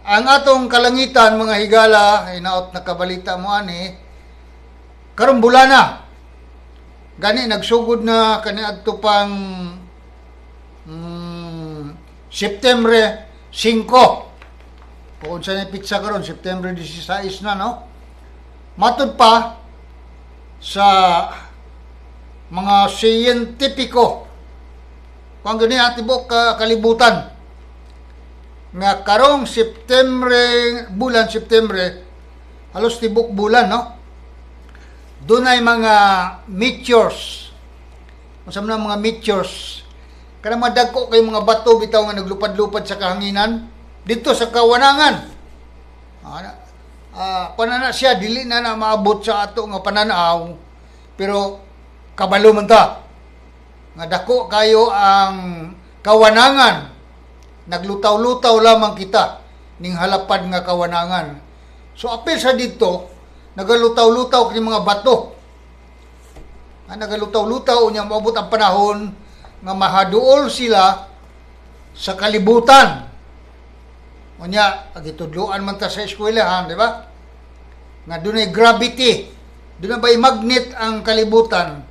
Ang atong kalangitan, mga higala, hinaot nakabalita mo ani, karon bulana. Gani nagsugod na kaniadto pang September 5. Kung unsa ni petsa karon, September 16 na, no? Matud pa sa mga siyentipiko kung gani atibok ka kalibutan nga karong September, bulan September, halos tibok bulan, no, dunay mga meteors. Unsa man ang mga meteors? Kanang madagko kay mga bato bitaw nga naglupad-lupad sa kahanginan dito sa kawanangan. Ah, na siya, dili na na maabot sa ato nga pananaw, pero kabalo man ta nga dako kayo ang kawanangan. Naglutaw-lutaw lamang kita ning halapad nga kawanangan. So apil sa dito nagalutaw-lutaw kini mga bato. Nagalutaw-lutaw, unya moabot ang panahon nga mahaduol sila sa kalibutan. Unya gitudloan man ta sa eskwelahan, di ba, nga dunay gravity, dunay bay magnet ang kalibutan.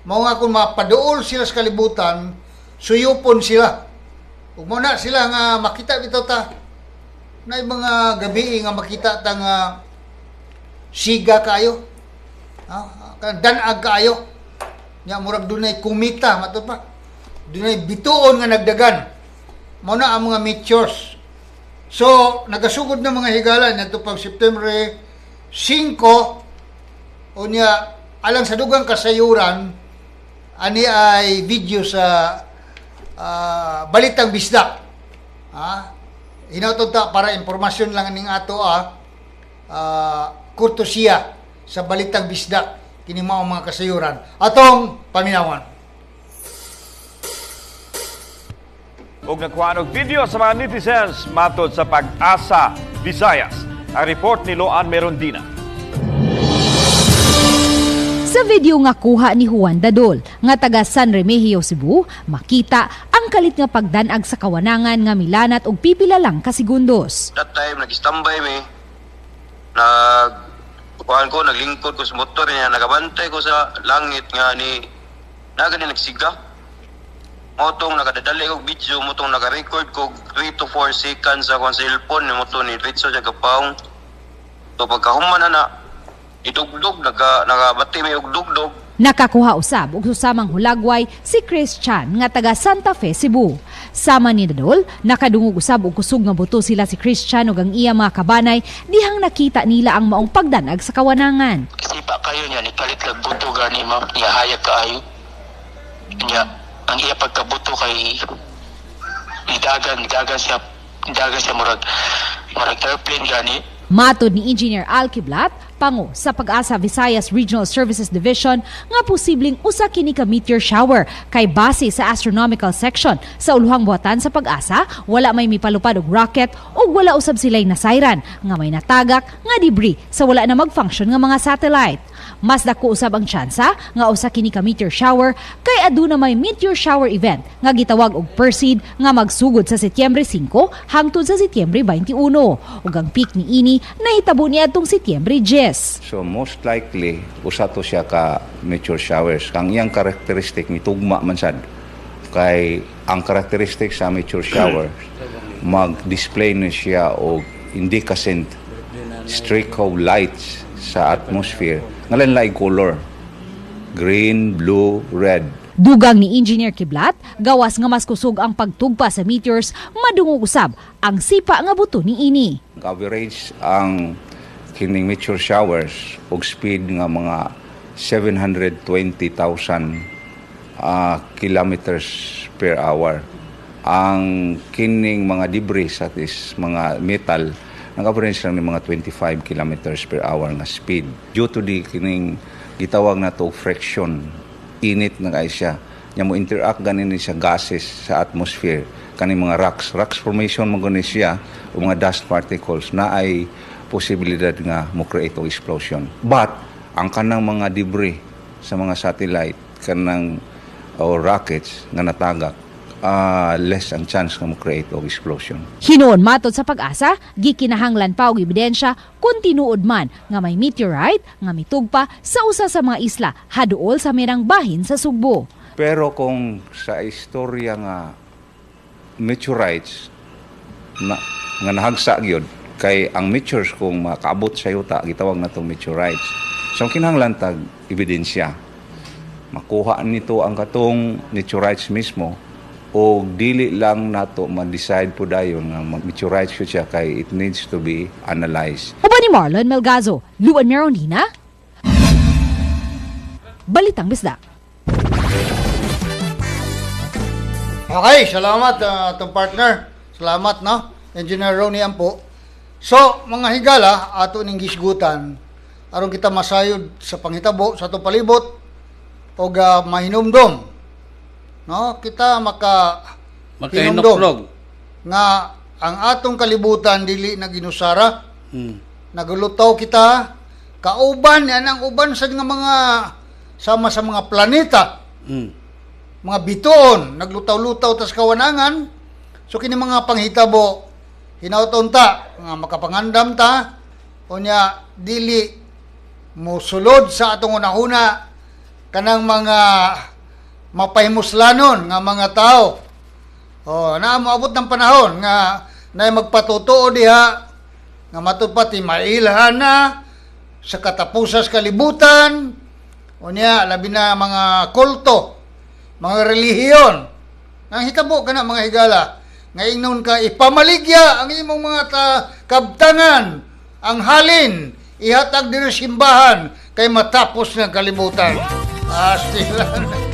Mao nga kung mapaduol sila sa kalibutan, suyupon sila. Ug mao na sila nga makita bitaw ta na mga gabi nga makita ta nga siga kayo, danag kaayo nya, murag dunay kumita. Matud pa dunay bituon nga nagdagan. Mao na ang mga meteors. So nagasugod na, mga higala, ngadto pag September 5. Unya alang sa dugang kasayuran, ani ay video sa Balitang Bisdak. Ha, hinautod ta para impormasyon lang ning ato, kurtesiya sa Balitang Bisdak kini mao mga kasayuran. Atong paminawan. Ug nakuha og video sa mga netizens, matod sa Pag-asa Visayas. Ang report ni Loan Merondina. Sa video nga kuha ni Juan Dadol nga taga San Remigio, Cebu, makita ang kalit nga pagdanag sa kawanangan nga milanat og pipila lang ka segundos. That time nag-standby mi. Nag kuan ko, naglingkod ko sa motor niya, nagabantay ko sa langit nga ni naga ni nagsiga. Motong nakadadali og video, motong naka-record ko 3 to 4 seconds sa akong cellphone ni moto ni Ritso siya kapaong. So pagkahuman na na idugdog, nakabati may og dugdog. Nakakuha usab og susamang hulagway si Chris Chan nga taga Santa Fe, Cebu. Sama ni Dadol, nakadungog usab og kusog nga buto sila si Chris Chan ug ang iya mga kabanay dihang nakita nila ang maong pagdanag sa kawanangan. Sipa kayo niya, ni kalit lag buto gani, ma'am, niya hayag kaayo. Niya, ang iya pagkabuto kay nidagan, nidagan siya, nidagan siya murag airplane gani. Matod ni Engineer Al Kiblat, pango sa Pag-asa Visayas Regional Services Division, nga posibleng usa kini ka meteor shower kay base sa astronomical section sa uluhang buhatan sa Pag-asa, wala may mipalupad og rocket ug wala usab sila'y nasayran nga may natagak nga debris sa wala na mag-function nga mga satellite. Mas dako usab ang tsansa nga usa kini ka meteor shower kay aduna may meteor shower event nga gitawag og Perseid nga magsugod sa Setyembre 5 hangtod sa Setyembre 21 ug ang peak niini nahitabo niadtong Setyembre 10. So most likely usa to siya ka meteor showers. Kang iyang characteristic mitugma man sad kay ang characteristic sa meteor shower, mag-display ni siya og incandescent streak of lights sa atmosphere nga lain color, green, blue, red. Dugang ni Engineer Kiblat, gawas nga mas kusog ang pagtugpa sa meteors, madungog usab ang sipa nga buto niini. Ang average ang kining meteor showers og speed nga mga 720,000 kilometers per hour. Ang kining mga debris, that is mga metal, nag-average lang ni mga 25 kilometers per hour nga speed. Due to the kining gitawag na to friction, init na kay siya. Nya mo interact ganin ni siya gases sa atmosphere, kaning mga rocks, rocks formation mo gani siya o mga dust particles na ay posibilidad nga mo create og explosion. But ang kanang mga debris sa mga satellite kanang o rockets nga natagak less ang chance nga mo-create og explosion. Hinuon matod sa Pag-asa, gikinahanglan pa og ebidensya kung tinuod man nga may meteorite nga mitugpa sa usa sa mga isla haduol sa merang bahin sa Sugbo. Pero kung sa istorya nga meteorites na, nga nahagsa gyud, kay ang meteors kung makaabot sa yuta, gitawag na tong meteorites. So kinahanglan tag ebidensya. Makuha nito ang katong meteorites mismo o dili lang nato ma-decide po dayon nga meteorites yun siya kay it needs to be analyzed. Uban ni Marlon Melgazo, Luan Merondina, Balitang Bisda. Okay, salamat atong partner. Salamat, no, Engineer Ronnie Ampo. So, mga higala, ato ning gisgutan aron kita masayod sa panghitabo sa atong palibot og mahinumdom. No, kita maka Makahinuklog. Nga ang atong kalibutan dili na ginusara. Nagulutaw kita kauban yan ang uban sa nga mga sama sa mga planeta, mga bituon, naglutaw-lutaw tas kawanangan. So kini mga panghitabo hinawton ta nga makapangandam ta, unya dili mosulod sa atong unahuna kanang mga mapahimuslanon nga mga tao. O na moabot ng panahon nga nay magpatotoo diha nga matud pati mailhan na sa katapusas kalibutan. Unya labi na mga kulto, mga relihiyon. Ang hitabo kana, mga higala, nga ingnon ka ipamaligya ang imong mga kabtangan, ang halin ihatag diri simbahan kay matapos ng kalibutan. Astilan.